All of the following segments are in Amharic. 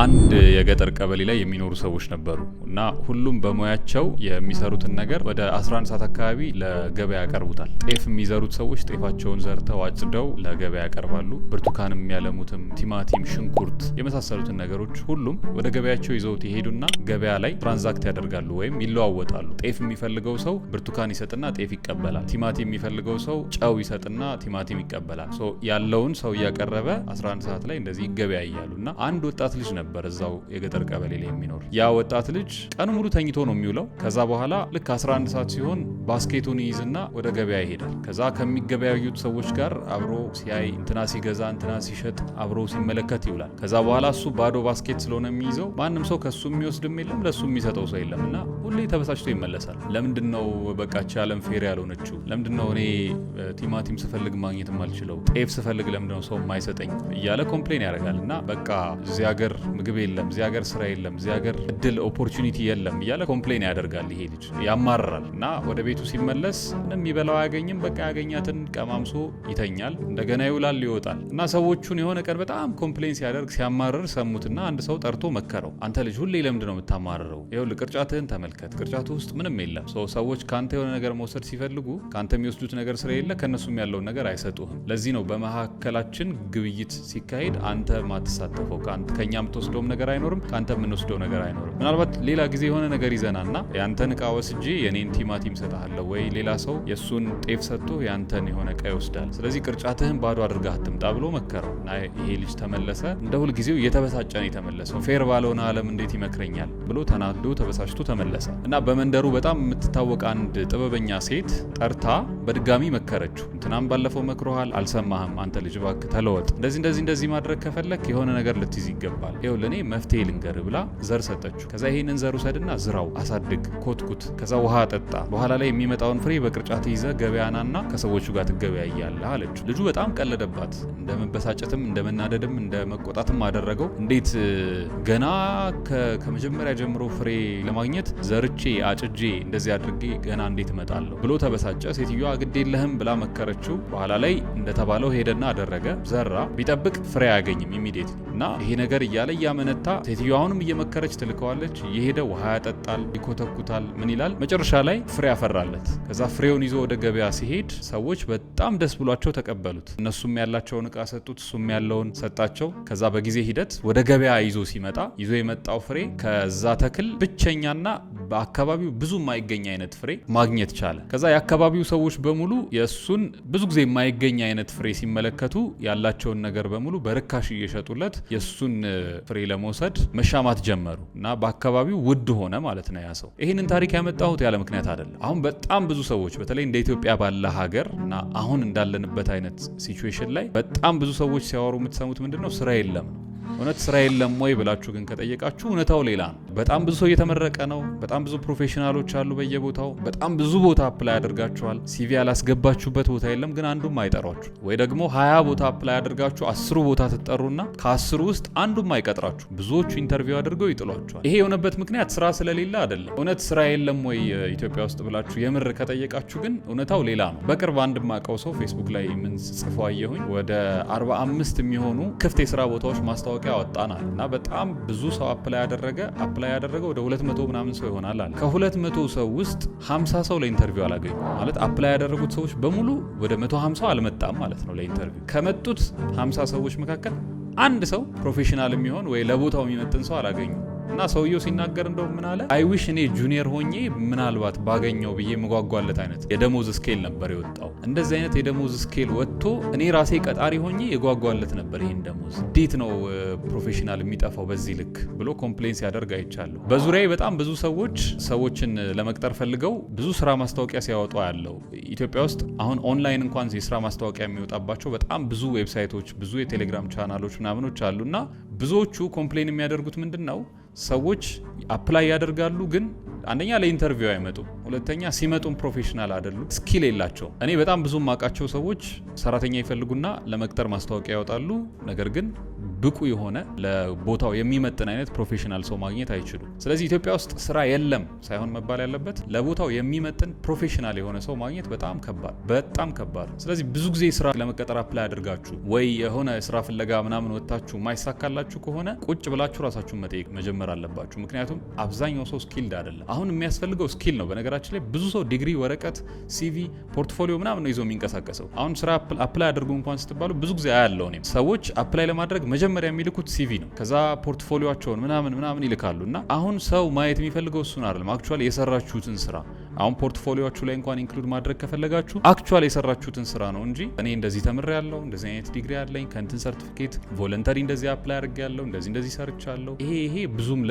አንድ የገጠር ቀበሌ ላይ የሚኖሩ ሰዎች ነበሩ እና ሁሉም በሙያቸው የሚሰሩትን ነገር ወደ 11 ሰዓት አካባቢ ለገበያ ያቀርቡታል። ጤፍ የሚዘሩት ሰዎች ጤፋቸውን ዘርተው አጭደው ለገበያ ያቀርባሉ። ብርቱካንም የሚያለሙትም፣ ቲማቲም፣ ሽንኩርት የመሳሰሉትን ነገሮች ሁሉም ወደ ገበያቸው ይዘውት ይሄዱና ገበያ ላይ transact ያደርጋሉ ወይም ይለዋወጣሉ። ጤፍ የሚፈልገው ሰው ብርቱካን ይሰጥና ጤፍ ይቀበላል። ቲማቲም የሚፈልገው ሰው ጨው ይሰጥና ቲማቲም ይቀበላል። So ያለውን ሰው እያቀረበ 11 ሰዓት ላይ እንደዚህ ይገበያያሉ። እና አንድ ወጣት ልጅ ነበር እዛው የገጠር ቀበሌ ላይ የሚኖር። ያ ወጣት ልጅ ቀኑ ሙሉ ተኝቶ ነው የሚውለው። ከዛ በኋላ ልክ 11 ሰዓት ሲሆን basket ኡን ይይዝና ወደ ገበያ ይሄዳል። ከዛ ከሚገበያዩት ሰዎች ጋር አብሮ ሲያይ፣ እንትና ሲገዛ፣ እንትና ሲሸጥ አብሮ ሲመለከት ይውላል። ከዛ በኋላ እሱ ባዶ basket ስለሆነ የሚይዘው ማንም ሰው ከሱ የሚወስድም የለም፣ ለሱ የሚሰጠው ሰው የለም እና ሁሌ ተበሳጭቶ ይመለሳል። ለምንድን ነው በቃ ዓለም fair ያልሆነችው? ለምንድን ነው እኔ ቲማቲም ስፈልግ ማግኘት የማልችለው? ጤፍ ስፈልግ ለምንድን ነው ሰው የማይሰጠኝ? እያለ complain ያደርጋል። እና በቃ እዚህ ሀገር ምግብ የለም፣ እዚህ ሀገር ስራ የለም፣ እዚህ ሀገር እድል opportunity የለም እያለ complain ያደርጋል። ይሄ ልጅ ያማርራል። እና ወደ ቤቱ ሲመለስ ምንም የሚበላው አያገኝም። በቃ ያገኛትን ቀማምሶ ይተኛል። እንደገና ይውላል፣ ይወጣል። እና ሰዎቹን የሆነ ቀን በጣም complain ሲያደርግ፣ ሲያማርር ሰሙትና አንድ ሰው ጠርቶ መከረው። አንተ ልጅ፣ ሁሌ ለምንድን ነው የምታማርረው? ይኸውልህ፣ ቅርጫትህን ተመልከት። ቅርጫቱ ውስጥ ምንም የለም። ሰዎች ከአንተ የሆነ ነገር መውሰድ ሲፈልጉ ከአንተ የሚወስዱት ነገር ስለሌለ ከእነሱም ያለውን ነገር አይሰጡህም። ለዚህ ነው በመካከላችን ግብይት ሲካሄድ አንተ ማትሳተፈው። ከኛ የምትወስደውም ነገር አይኖርም፣ ከአንተ የምንወስደው ነገር አይኖርም። ምናልባት ሌላ ጊዜ የሆነ ነገር ይዘናና የአንተን እቃ ወስጄ የኔን ቲማቲም ሰጥሃለሁ፣ ወይ ሌላ ሰው የእሱን ጤፍ ሰጥቶ የአንተን የሆነ እቃ ይወስዳል። ስለዚህ ቅርጫትህን ባዶ አድርገህ አትምጣ ብሎ መከረው። እና ይሄ ልጅ ተመለሰ። እንደ ሁልጊዜው እየተበሳጨ ነው የተመለሰው። Fair ባልሆነ ዓለም እንዴት ይመክረኛል ብሎ ተናዶ ተበሳጭቶ ተመለሰ። እና በመንደሩ በጣም የምትታወቅ አንድ ጥበበኛ ሴት ጠርታ በድጋሚ መከረችው። እንትናም ባለፈው መክሮሃል፣ አልሰማህም። አንተ ልጅ እባክህ ተለወጥ። እንደዚህ እንደዚህ እንደዚህ ማድረግ ከፈለክ የሆነ ነገር ልትይዝ ይገባል። ይኸውልህ፣ እኔ መፍትሄ ልንገርህ ብላ ዘር ሰጠችው። ከዛ ይሄንን ዘር ውሰድና ዝራው፣ አሳድግ፣ ኮትኩት፣ ከዛ ውሃ አጠጣ። በኋላ ላይ የሚመጣውን ፍሬ በቅርጫት ይዘህ ገበያ ናና ከሰዎቹ ጋር ትገበያያለህ አለችው። ልጁ በጣም ቀለደባት። እንደ መበሳጨትም፣ እንደ መናደድም፣ እንደ መቆጣትም አደረገው። እንዴት ገና ከመጀመሪያ ጀምሮ ፍሬ ለማግኘት ዘርቼ፣ አጭጄ፣ እንደዚህ አድርጌ ገና እንዴት እመጣለሁ ብሎ ተበሳጨ። ሴትዮዋ ግድ የለህም ብላ መከረችው። በኋላ ላይ እንደተባለው ሄደና አደረገ። ዘራ። ቢጠብቅ ፍሬ አያገኝም immediately። እና ይሄ ነገር እያለ እያመነታ ሴትዮዋ አሁንም እየመከረች ትልከዋለች። እየሄደ ውሃ ያጠጣል፣ ይኮተኩታል፣ ምን ይላል። መጨረሻ ላይ ፍሬ አፈራለት። ከዛ ፍሬውን ይዞ ወደ ገበያ ሲሄድ ሰዎች በጣም ደስ ብሏቸው ተቀበሉት። እነሱም ያላቸውን እቃ ሰጡት፣ እሱም ያለውን ሰጣቸው። ከዛ በጊዜ ሂደት ወደ ገበያ ይዞ ሲመጣ ይዞ የመጣው ፍሬ ከዛ ተክል ብቸኛና በአካባቢው ብዙ የማይገኝ አይነት ፍሬ ማግኘት ቻለ። ከዛ የአካባቢው ሰዎች በሙሉ የእሱን ብዙ ጊዜ የማይገኝ አይነት ፍሬ ሲመለከቱ ያላቸውን ነገር በሙሉ በርካሽ እየሸጡለት የእሱን ፍሬ ለመውሰድ መሻማት ጀመሩ እና በአካባቢው ውድ ሆነ ማለት ነው ያ ሰው። ይህንን ታሪክ ያመጣሁት ያለ ምክንያት አይደለም። አሁን በጣም ብዙ ሰዎች፣ በተለይ እንደ ኢትዮጵያ ባለ ሀገር እና አሁን እንዳለንበት አይነት situation ላይ፣ በጣም ብዙ ሰዎች ሲያወሩ የምትሰሙት ምንድን ነው? ስራ የለም ነው። እውነት ስራ የለም ወይ ብላችሁ ግን ከጠየቃችሁ እውነታው ሌላ ነው። በጣም ብዙ ሰው እየተመረቀ ነው። በጣም ብዙ professional ኦች አሉ በየቦታው። በጣም ብዙ ቦታ apply አድርጋችኋል። CV ያላስገባችሁበት ቦታ የለም፣ ግን አንዱም አይጠሯችሁ። ወይ ደግሞ 20 ቦታ apply አድርጋችሁ 10ሩ ቦታ ትጠሩና ከ10ሩ ውስጥ አንዱም አይቀጥራችሁ። ብዙዎቹ interview አድርገው ይጥሏችኋል። ይሄ የሆነበት ምክንያት ስራ ስለሌለ አይደለም። እውነት ስራ የለም ወይ ኢትዮጵያ ውስጥ ብላችሁ የምር ከጠየቃችሁ ግን እውነታው ሌላ ነው። በቅርብ አንድ ማቀው ሰው ፌስቡክ ላይ ምን ጽፎ አየሁኝ። ወደ 45 የሚሆኑ ክፍት የስራ ቦታዎች ማስታወቂያ አወጣናል እና በጣም ብዙ ሰው apply ያደረገ። Apply ያደረገ ወደ 200 ምናምን ሰው ይሆናል አለ። ከ200 ሰው ውስጥ 50 ሰው ለ interview አላገኙ። ማለት apply ያደረጉት ሰዎች በሙሉ ወደ 150 አልመጣም ማለት ነው ለ interview። ከመጡት 50 ሰዎች መካከል አንድ ሰው professional የሚሆን ወይ ለቦታው የሚመጥን ሰው አላገኙ። እና ሰውየው ሲናገር እንደው ምን አለ? I wish እኔ junior ሆኜ ምናልባት ባገኘው ብዬ የምጓጓለት አይነት የደሞዝ scale ነበር የወጣው። እንደዚህ አይነት የደሞዝ scale ወጥቶ እኔ ራሴ ቀጣሪ ሆኜ የጓጓለት ነበር ይሄን ደሞዝ። እንዴት ነው professional የሚጠፋው በዚህ ልክ ብሎ complain ሲያደርግ አይቻለሁ። በዙሪያዬ በጣም ብዙ ሰዎች ሰዎችን ለመቅጠር ፈልገው ብዙ ስራ ማስታወቂያ ሲያወጡ አያለሁ። ኢትዮጵያ ውስጥ አሁን ኦንላይን እንኳን የስራ ማስታወቂያ የሚወጣባቸው በጣም ብዙ website ኦች፣ ብዙ የቴሌግራም ቻናሎች ምናምኖች አሉና ብዙዎቹ complain የሚያደርጉት ምንድን ነው? ሰዎች apply ያደርጋሉ፣ ግን አንደኛ ለ interview አይመጡም፣ ሁለተኛ ሲመጡም professional አይደሉም፣ skill የላቸውም። እኔ በጣም ብዙ የማውቃቸው ሰዎች ሰራተኛ ይፈልጉና ለመቅጠር ማስታወቂያ ያወጣሉ፣ ነገር ግን ብቁ የሆነ፣ ለቦታው የሚመጥን አይነት professional ሰው ማግኘት አይችሉም። ስለዚህ ኢትዮጵያ ውስጥ ስራ የለም ሳይሆን መባል ያለበት ለቦታው የሚመጥን professional የሆነ ሰው ማግኘት በጣም ከባድ፣ በጣም ከባድ። ስለዚህ ብዙ ጊዜ ስራ ለመቀጠር apply አድርጋችሁ ወይ የሆነ ስራ ፍለጋ ምናምን ወጥታችሁ ማይሳካላችሁ ከሆነ ቁጭ ብላችሁ ራሳችሁን መጠየቅ መጀመር አለባችሁ። ምክንያቱም አብዛኛው ሰው skilled አይደለም። አሁን የሚያስፈልገው skill ነው። በነገራችን ላይ ብዙ ሰው ዲግሪ፣ ወረቀት፣ CV፣ portfolio ምናምን ነው ይዞ የሚንቀሳቀሰው። አሁን ስራ apply አድርጉ እንኳን ስትባሉ ብዙ ጊዜ አያለው እኔም፣ ሰዎች apply ለማድረግ መጀመሪያ የሚልኩት CV ነው። ከዛ portfolio ኣቸውን ምናምን ምናምን ይልካሉ። እና አሁን ሰው ማየት የሚፈልገው እሱን አይደለም፣ actually የሰራችሁትን ስራ። አሁን portfolio ኣችሁ ላይ እንኳን include ማድረግ ከፈለጋችሁ actually የሰራችሁትን ስራ ነው እንጂ እኔ እንደዚህ ተምሬያለሁ፣ እንደዚህ አይነት ዲግሪ አለኝ፣ ከእንትን ሰርቲፊኬት፣ voluntary እንደዚህ apply አድርጌያለሁ፣ እንደዚህ እንደዚህ ሰርቻለሁ፣ ይሄ ብዙም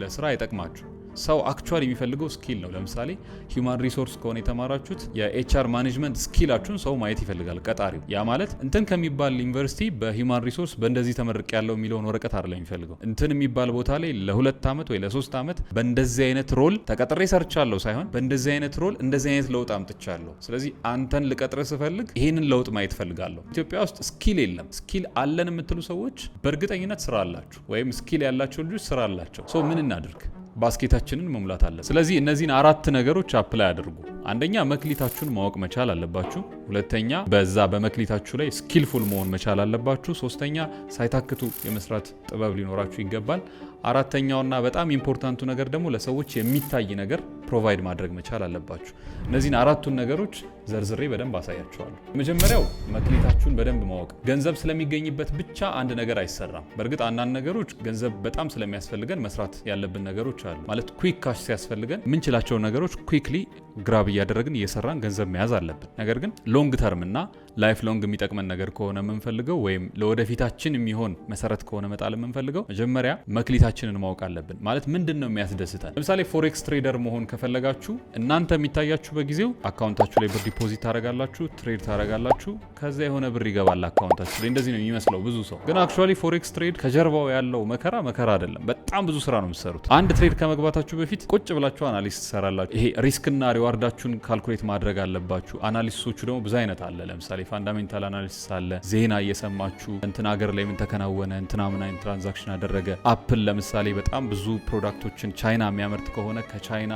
ለስራ አይጠቅማችሁ። ሰው actually የሚፈልገው skill ነው። ለምሳሌ human resource ከሆነ የተማራችሁት የ HR management skill ኣችሁን ሰው ማየት ይፈልጋል ቀጣሪው። ያ ማለት እንትን ከሚባል ዩኒቨርሲቲ በ human resource በእንደዚህ ተመርቄያለሁ የሚለውን ወረቀት አይደለም የሚፈልገው። እንትን የሚባል ቦታ ላይ ለ2 ዓመት ወይ ለ3 ዓመት በእንደዚህ አይነት role ተቀጥሬ ሰርቻለሁ ሳይሆን በእንደዚህ አይነት role እንደዚህ አይነት ለውጥ አምጥቻለሁ። ስለዚህ አንተን ልቀጥር ስፈልግ ይሄንን ለውጥ ማየት እፈልጋለሁ። ኢትዮጵያ ውስጥ skill የለም። Skill አለን የምትሉ ሰዎች በእርግጠኝነት ስራ አላችሁ፣ ወይም skill ያላቸው ልጆች ስራ አላቸው። So ምን እናድርግ? Basket ኣችንን መሙላት አለብን። ስለዚህ እነዚህን አራት ነገሮች apply አድርጉ። አንደኛ መክሊታችሁን ማወቅ መቻል አለባችሁ። ሁለተኛ በዛ በመክሊታችሁ ላይ skillful መሆን መቻል አለባችሁ። ሶስተኛ ሳይታክቱ የመስራት ጥበብ ሊኖራችሁ ይገባል። አራተኛውና በጣም important ኡ ነገር ደግሞ ለሰዎች የሚታይ ነገር provide ማድረግ መቻል አለባችሁ። እነዚህን አራቱን ነገሮች ዘርዝሬ በደንብ አሳያችኋለሁ። የመጀመሪያው መክሊታችሁን በደንብ ማወቅ። ገንዘብ ስለሚገኝበት ብቻ አንድ ነገር አይሰራም። በእርግጥ አንዳንድ ነገሮች ገንዘብ በጣም ስለሚያስፈልገን መስራት ያለብን ነገሮች አሉ። ማለት quick cash ሲያስፈልገን የምንችላቸውን ነገሮች quickly grab እያደረግን እየሰራን ገንዘብ መያዝ አለብን። ነገር ግን long term እና life long የሚጠቅመን ነገር ከሆነ የምንፈልገው ወይም ለወደፊታችን የሚሆን መሰረት ከሆነ መጣል የምንፈልገው መጀመሪያ መክሊታችንን ማወቅ አለብን። ማለት ምንድን ነው የሚያስደስተን? ለምሳሌ forex trader መሆን ከፈለጋችሁ እናንተ የሚታያችሁ በጊዜው account ኣችሁ ላይ ብር deposit ታደርጋላችሁ፣ trade ታደርጋላችሁ፣ ከዛ የሆነ ብር ይገባል account ኣችሁ ላይ። እንደዚህ ነው የሚመስለው ብዙ ሰው። ግን actually forex trade ከጀርባው ያለው መከራ መከራ አይደለም። በጣም ብዙ ስራ ነው የምትሰሩት። አንድ trade ከመግባታችሁ በፊት ቁጭ ብላችሁ analysis ትሰራላችሁ። ይሄ risk ና reward ኣችሁን calculate ማድረግ አለባችሁ። Analysis ኦቹ ደግሞ ብዙ አይነት አለ። ለምሳሌ fundamental analysis አለ። ዜና እየሰማችሁ እንትን ሀገር ላይ ምን ተከናወነ፣ እንትና ምን አይነት transaction አደረገ። Apple ለምሳሌ በጣም ብዙ product ኦችን ቻይና የሚያመርት ከሆነ ከቻይና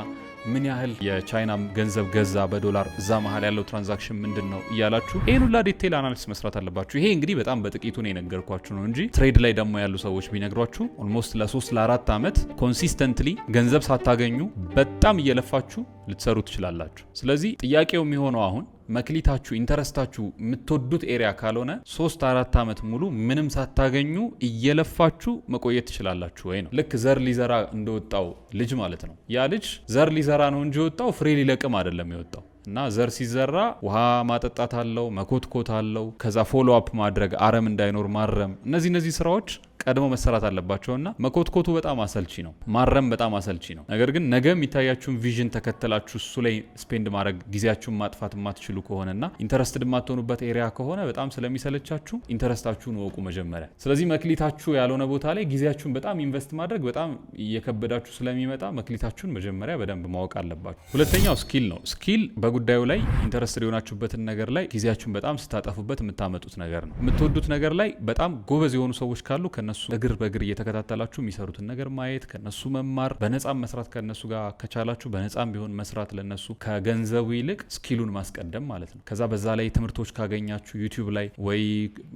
ምን ያህል የቻይና ገንዘብ ገዛ በዶላር፣ እዛ መሀል ያለው transaction ምንድን ነው እያላችሁ ይህን ሁላ detail analysis መስራት አለባችሁ። ይሄ እንግዲህ በጣም በጥቂቱ ነው የነገርኳችሁ ነው እንጂ trade ላይ ደግሞ ያሉ ሰዎች ቢነግሯችሁ almost ለ3 ለ4 ዓመት consistently ገንዘብ ሳታገኙ በጣም እየለፋችሁ ልትሰሩ ትችላላችሁ። ስለዚህ ጥያቄው የሚሆነው አሁን መክሊታችሁ፣ interest ኣችሁ፣ የምትወዱት area ካልሆነ 3-4 ዓመት ሙሉ ምንም ሳታገኙ እየለፋችሁ መቆየት ትችላላችሁ ወይ ነው። ልክ ዘር ሊዘራ እንደወጣው ልጅ ማለት ነው። ያ ልጅ ዘር ሊዘራ ነው እንጂ የወጣው ፍሬ ሊለቅም አይደለም የወጣው። እና ዘር ሲዘራ ውሃ ማጠጣት አለው፣ መኮትኮት አለው፣ ከዛ follow up ማድረግ፣ አረም እንዳይኖር ማረም። እነዚህ ስራዎች ቀድሞ መሰራት አለባቸው እና መኮትኮቱ በጣም አሰልቺ ነው፣ ማረም በጣም አሰልቺ ነው። ነገር ግን ነገ የሚታያችሁን vision ተከትላችሁ እሱ ላይ spend ማድረግ፣ ጊዜያችሁን ማጥፋት የማትችሉ ከሆነና interested የማትሆኑበት area ከሆነ በጣም ስለሚሰለቻችሁ interest ኣችሁን እወቁ መጀመሪያ። ስለዚህ መክሊታችሁ ያልሆነ ቦታ ላይ ጊዜያችሁን በጣም invest ማድረግ በጣም እየከበዳችሁ ስለሚመጣ መክሊታችሁን መጀመሪያ በደንብ ማወቅ አለባችሁ። ሁለተኛው skill ነው። Skill በጉዳዩ ላይ interested የሆናችሁበትን ነገር ላይ ጊዜያችሁን በጣም ስታጠፉበት የምታመጡት ነገር ነው። የምትወዱት ነገር ላይ በጣም ጎበዝ የሆኑ ሰዎች ካሉ ከነሱ እግር በእግር እየተከታተላችሁ የሚሰሩትን ነገር ማየት፣ ከነሱ መማር፣ በነጻም መስራት ከነሱ ጋር ከቻላችሁ በነጻም ቢሆን መስራት፣ ለነሱ ከገንዘቡ ይልቅ skill ኡን ማስቀደም ማለት ነው። ከዛ በዛ ላይ ትምህርቶች ካገኛችሁ YouTube ላይ ወይ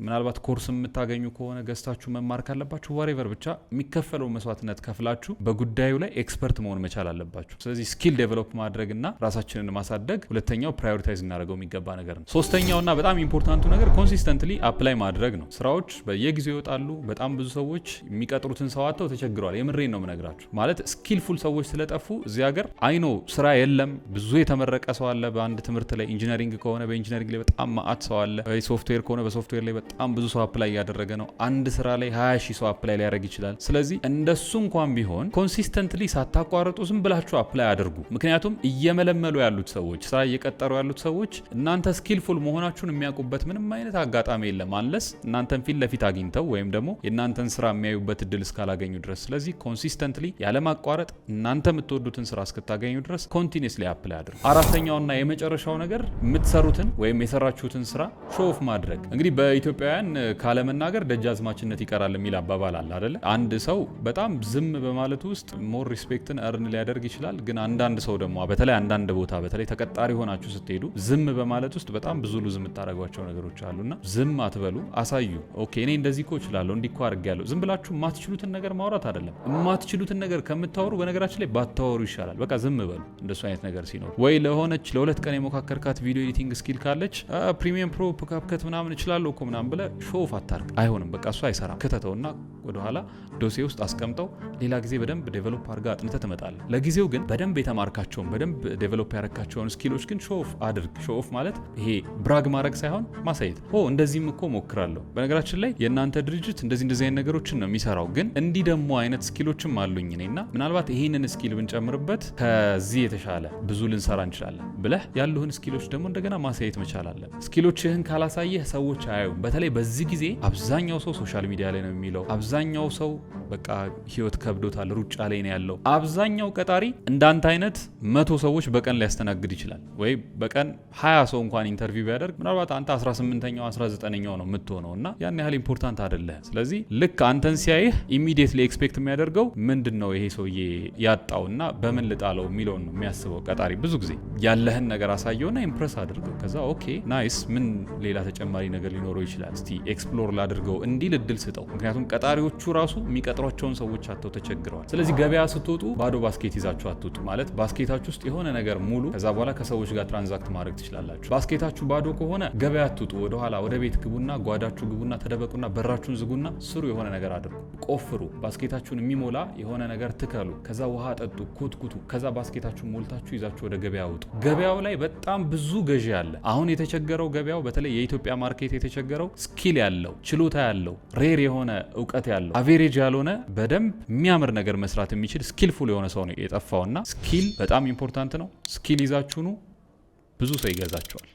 ምናልባት ኮርስ የምታገኙ ከሆነ ገዝታችሁ መማር ካለባችሁ whatever፣ ብቻ የሚከፈለው መስዋዕትነት ከፍላችሁ በጉዳዩ ላይ expert መሆን መቻል አለባችሁ። ስለዚህ skill develop ማድረግና ራሳችንን ማሳደግ ሁለተኛው prioritize እናደርገው የሚገባ ነገር ነው። ሶስተኛውና በጣም important ኡ ነገር consistently apply ማድረግ ነው። ስራዎች በየጊዜው ይወጣሉ። በጣም ብዙ ሰዎች የሚቀጥሩትን ሰው አጥተው ተቸግረዋል። የምሬን ነው የምነግራችሁ። ማለት skillful ሰዎች ስለጠፉ እዚህ ሀገር I know ስራ የለም። ብዙ የተመረቀ ሰው አለ በአንድ ትምህርት ላይ። Engineering ከሆነ በ engineering ላይ በጣም ማአት ሰው አለ። ሶፍትዌር ከሆነ በሶፍትዌር ላይ በጣም ብዙ ሰው apply እያደረገ ነው። አንድ ስራ ላይ 20 ሺህ ሰው apply ሊያደርግ ይችላል። ስለዚህ እንደሱ እንኳን ቢሆን consistently ሳታቋርጡ ዝም ብላችሁ apply አድርጉ። ምክንያቱም እየመለመሉ ያሉት ሰዎች ስራ ስራ እየቀጠሩ ያሉት ሰዎች እናንተ skillful መሆናችሁን የሚያውቁበት ምንም አይነት አጋጣሚ የለም፣ unless እናንተን ፊት ለፊት አግኝተው ወይም ደግሞ የእናንተን ስራ የሚያዩበት እድል እስካላገኙ ድረስ። ስለዚህ consistently ያለማቋረጥ እናንተ የምትወዱትን ስራ እስክታገኙ ድረስ continuously apply አድርጉ። አራተኛውና የመጨረሻው ነገር የምትሰሩትን ወይም የሰራችሁትን ስራ show off ማድረግ። እንግዲህ በኢትዮጵያውያን ካለመናገር ደጃዝማችነት ይቀራል የሚል አባባል አለ አደለ? አንድ ሰው በጣም ዝም በማለቱ ውስጥ more respect ን earn ሊያደርግ ይችላል። ግን አንዳንድ ሰው ደግሞ በተለይ አንዳንድ ቦታ፣ በተለይ ተቀጣሪ ሆናችሁ ስትሄዱ፣ ዝም በማለት ውስጥ በጣም ብዙ lose የምታደርጓቸው ነገሮች አሉና ዝም አትበሉ፣ አሳዩ። Okay፣ እኔ እንደዚህ እኮ እችላለሁ፣ እንዲህ እኮ አድርጌያለሁ። ዝም ብላችሁ የማትችሉትን ነገር ማውራት አይደለም። የማትችሉትን ነገር ከምታወሩ በነገራችን ላይ ባታወሩ ይሻላል። በቃ ዝም በሉ። እንደሱ አይነት ነገር ሲኖር ወይ ለሆነች ለ2 ቀን የሞካከርካት video editing skill ካለች Premiere Pro፣ CapCut ምናምን እችላለሁ እኮ ምናምን ብለህ show off አታርግ። አይሆንም። በቃ እሱ አይሰራም። ክተተውና ወደኋላ ዶሴ ውስጥ አስቀምጠው፣ ሌላ ጊዜ በደንብ develop አድርገህ አጥንተህ ትመጣለህ። ለጊዜው ግን በደንብ የተማርካቸውን፣ በደንብ develop ያረካቸውን skill ኦች ግን show off አድርግ። Show off ማለት ይሄ brag ማድረግ ሳይሆን ማሳየት። ኦ፣ እንደዚህም እኮ ሞክራለሁ። በነገራችን ላይ የእናንተ ድርጅት እንደዚህ እንደዚህ አይነት ነገሮችን ነው የሚሰራው፣ ግን እንዲህ ደግሞ አይነት skill ኦችም አሉኝ እኔና ምናልባት ይሄንን skill ብንጨምርበት ከዚህ የተሻለ ብዙ ልንሰራ እንችላለን ብለህ ያሉህን skill ኦች ደግሞ እንደገና ማሳየት መቻል አለብህ። Skill ኦችህን ካላሳየህ ሰዎች አያዩም። በተለይ በዚህ ጊዜ አብዛኛው ሰው social media ላይ ነው የሚውለው። አብዛኛው ሰው በቃ ህይወት ከብዶታል፣ ሩጫ ላይ ነው ያለው። አብዛኛው ቀጣሪ እንዳንተ አይነት 100 ሰዎች በቀን ሊያስተናግድ ይችላል። ወይ በቀን 20 ሰው እንኳን interview ቢያደርግ ምናልባት አንተ 18ኛው፣ 19ኛው ነው የምትሆነው እና ያን ያህል important አይደለህ። ስለዚህ ልክ አንተን ሲያይህ immediately expect የሚያደርገው ምንድን ነው፣ ይሄ ሰውዬ ያጣው እና በምን ልጣለው የሚለውን ነው የሚያስበው ቀጣሪ። ብዙ ጊዜ ያለህን ነገር አሳየውና impress አድርገው። ከዛ okay, nice፣ ምን ሌላ ተጨማሪ ነገር ሊኖረው ይችላል፣ እስቲ explore ላድርገው እንዲል እድል ስጠው። ምክንያቱም ቀጣሪዎቹ ራሱ የሚቀጥሯቸውን ሰዎች አጥተው ተቸግረዋል። ስለዚህ ገበያ ስትወጡ ባዶ basket ይዛችሁ አትውጡ። ማለት basket ኣችሁ ውስጥ የሆነ ነገር ሙሉ፣ ከዛ በኋላ ከሰዎች ጋር transact ማድረግ ትችላላችሁ። Basket ኣችሁ ባዶ ከሆነ ገበያ አትውጡ። ወደኋላ ወደ ቤት ግቡና ጓዳችሁ ግቡና ተደበቁና በራችሁን ዝጉና ስሩ፣ የሆነ ነገር አድርጉ፣ ቆፍሩ፣ basket ኣችሁን የሚሞላ የሆነ ነገር ትከሉ፣ ከዛ ውሃ አጠጡ፣ ኮትኩቱ። ከዛ basket ኣችሁን ሞልታችሁ ይዛችሁ ወደ ገበያ ውጡ። ገበያው ላይ በጣም ብዙ ገዢ አለ። አሁን የተቸገረው ገበያው፣ በተለይ የኢትዮጵያ market የተቸገረው skill ያለው፣ ችሎታ ያለው፣ rare የሆነ እውቀት ያለው፣ average ያልሆነ፣ በደንብ የሚያምር ነገር መስራት የሚችል skillful የሆነ ሰው ነው የጠፋውና skill በጣም important ነው። Skill ይዛችሁ ኑ፣ ብዙ ሰው ይገዛችኋል።